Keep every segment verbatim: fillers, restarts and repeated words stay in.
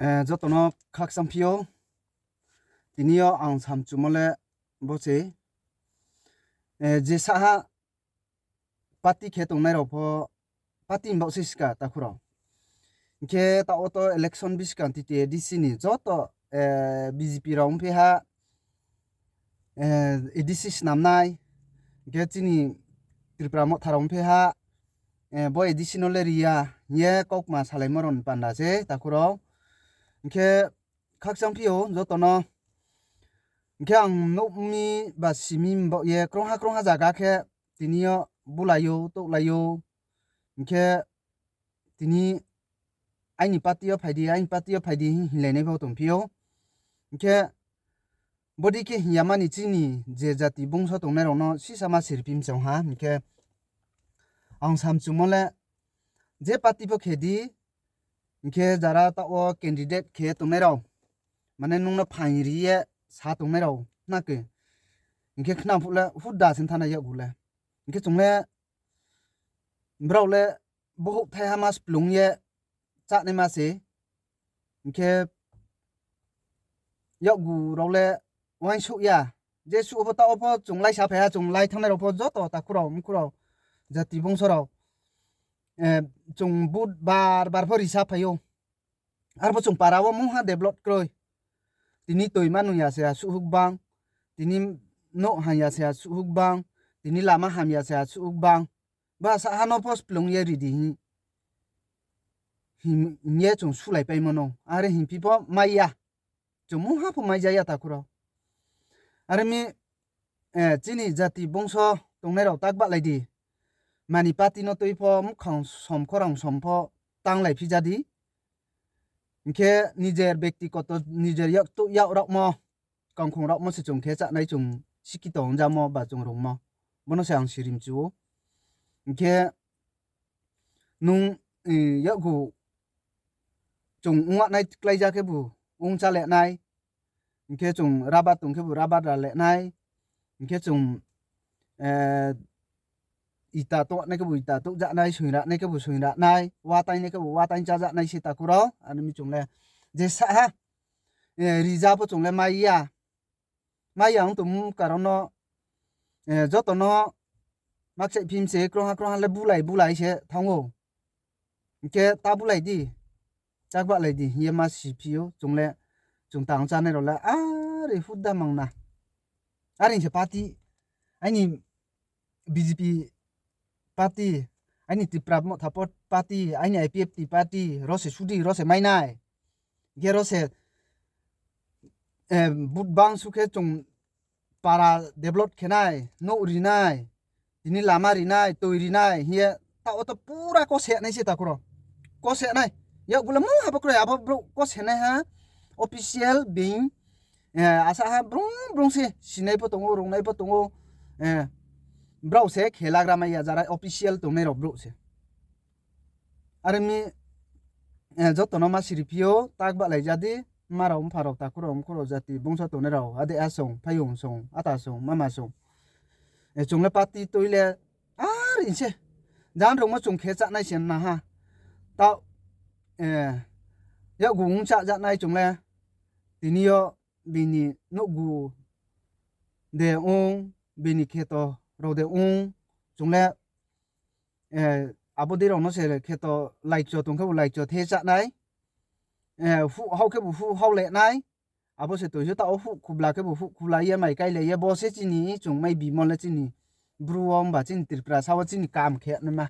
Eh, joto no khakchangphi ou. Tini yo ang samchumo le bo se, eh, je saha party khe tongnai rao pho, party ni baoh se ska takhu rao. Hing khe taoh wo to election buskang TTAADC ni joto, eh, BJP rao ongphi ha, eh, ADC snam nai, hing khe chini Tipra Motha rao ongphi ha, eh, bo ADC no le ri ya, hing ye kaukma salaimo rao ni panda se takhu rao. Hing khe khakchangphi ou joto no. Hing khe ang nuh mi ba si mi baoh ye krungha krungha zaga khe tini yo bulai ou, touhlai ou. Hing khe tini aini party yo phai di, aini party yo phai di hing hinglai nai pho tongphi ou. Hing khe bodei khe hing ya mani chini je jati bungso tongnai rao no sisa ma sirphi mchang ha. Hing khe ang samchumo le je party pho khe di, hing khe jara taoh wo candidate khe tongnai rao, mane nung no phaing ri ye sa tongnai rao na khe, hing khe khna phuh le hudda se thanai yakgu le. Hing khe chung le brao le bohouh thaiha ma splung ye chánaima se. Hing khe yakgu rao le uaingsouh ya. Je suh pho taoh wo pho chung lai sa phai ha, chung lai thanngnai rao pho joto takhu rao, mkhu rao, jati bungso rao, eh, chung vote bar bar pho risa phai ou. Arpho chung para wo mungha develop kroi. Tini toi ma nung ya se asuh huk bang, tini nouh ham ya se asuh huk bang, tini lama ham ya se asuh huk bang. Ba saha no pho splung ye ri di hing, hing ye chung sulaipaimo no. Are hingphi pho mai ya. Chung mungha pho mai ja ya takhu rao. Are mi, eh, chini jati bungso tongnai rao tak bahlai di. Mani party no tui pho muhkhang som khorang som pho tanglai phi ja di. Hing khe nijer bektigoto, nijer yak, yak raomo, kangkhong raomo se chung khe chánai, chung sikito ongjamo ba chung rungmo. Bo no se ang sirimchu ou. Hing khe nung, eh, yakgu chung ongwanai kláija khebu ongchá le nai. Hing khe chung rubber tong khebu rubber ra le nai. Hing khe chung, eh, ita touhnai khebu ita touhja nai, soing ra nai khebu soing ra nai, watai nai khebu watai chája nai se takhu rao. Are mi chung le je saha, eh, rija pho chung le mai ya. Mai ya ong tongmo karon no, eh, joto no makchaih phim se krungha krungha le bulai bulai se thanng ou. Hing khe ta bulai di, tak bahlai di hing ye ma siphi ou chung le, chung tang chánai rao le are hudda mang na. Are hing se party, aini BJP party, aini Tipra Motha party, aini IPFT party, ro se sudi, ro se mai nai. Hing khe ro se, eh, vote bang suh khe chung para develop khe nai, nouh ri nai, tini lama ri nai, toi ri nai hing ye taoh wo to pura kose nai se takhu rao. Kose nai. Yakgu le mungha pho kroi, abo brouh kose nai ha, official being, eh, asa ha brung brung se sinai pho tong ou, rungnai pho tong ou, eh, brao se khelagra mai ya, jara official tongnai rao brouh se. Are mi, eh, joto no ma siriphi ou, tak bahlai ja di, mma rao, mpha rao, takhu rao, mkhu rao, jati bungso tongnai rao, ade asong, phaiyong song, ata song, mama song. Eh, chung le party tui le, are se, jan rungmo chung khe chánai se na ha. Taoh, eh, yakgu ongchá ja nai chung le, tini yo bini nouhgu de ong, bini kheto rao de ong, chung le, eh, abo dei rao no se kheto laicho tong khebu laicho the chánai, eh, huh hao khebu huh hao le nai, abo se toi se taoh wo huh khubla khebu huh khubla ye mai káilai ye bo se chini chung mai bimo le chini Bru wo himba chini Tiprasa wo chini kam khe naima.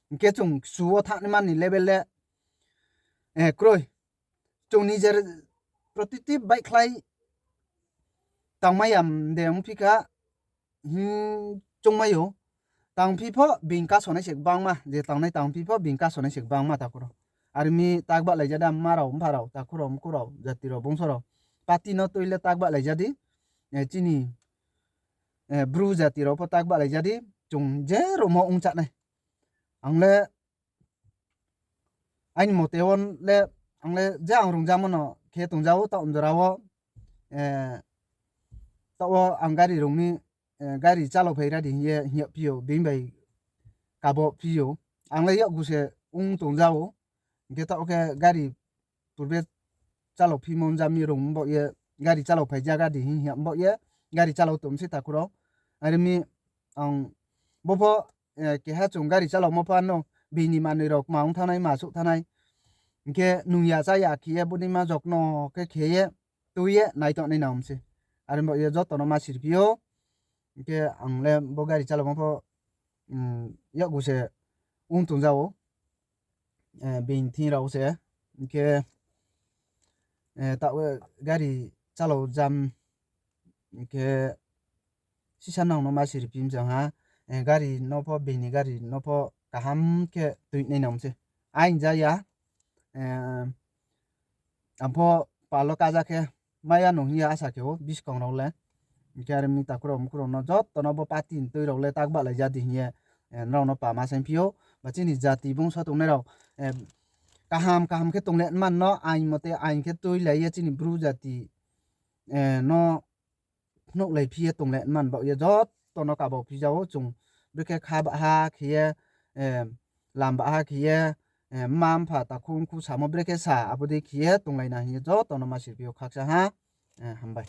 Hing khe chung kchu wo thanngnaima ni level le, eh, kroi. Chung nijer protiti baihkhlai tangmai ya de ongphi kha, hing choungmai ou. Tangphi pho being kasonai se gbangma, je tangnai tangphi pho being kasonai se gbangma takhu rao. Are mi tak bahlai ja di mma rao, mpha rao, takhu rao, mkhu rao, jati rao, bungso rao. Party no tui le tak bahlai ja di, eh, chini, eh, Bru jati rao pho tak bahlai ja di, chung je rungmo ongchá nai. Ang le, aini mote wo le, ang le je ang rungjamo no khe tongja ou, taoh jora wo, eh, taoh wo ang gari rung mi, eh, gari chálao phai ra di hing ye hing yagphi ou, being bai kabo phi ou. Ang le yakgu se ong tongja ou, hing khe taoh khe gari purbe chálau phimo jam mi rung baoh ye, gari chálau phai jaga di hing hing baoh ye, gari chálau tong se takhu rao. Are mi ang bo pho, keha chung gari chálaomo pho no bini manoi rao kma ong thanngnai, ma souh thanngnai. Hing khe nung ya chá ya khe ye bodei ma jokno khe khe ye tui ye naitong nai nang se. Are baoh ye joto no ma sirphi ou. Hing khe ang le bo gari chálaomo pho yakgu se ong tong ja ou. Bini thing rao se. Hing khe taoh gari chálau jam hing khe sisa nang no ma sirphi mchang ha. Gari no pho, bini gari no pho kaham khe tui nai nang se. Aing ja ya. Ang pho pal wo kaja khe mai ya nung hing ye asa khe ou buskang rao le. Hing khe are mi takhu rao mkhu rao no joto no bo party ni tui rao le tak bahlai ja di hing ye nrao no pama saingphi ou. Ba chini jati bungso tongnai rao kaham kaham khe tong le man no, aing mote aing khe tuilai ye chini Bru jati no phnuhlaiphi ye tong le man baoh ye joto no kaba phi ja ou chung. Brekhe kha baha khe ye, lam baha khe ye, mma mpha takhu mkhu samo brekhe sa, abo dei khe ye tonglai na hing ye joto no ma sirphi ou khakchang ha. Hambai.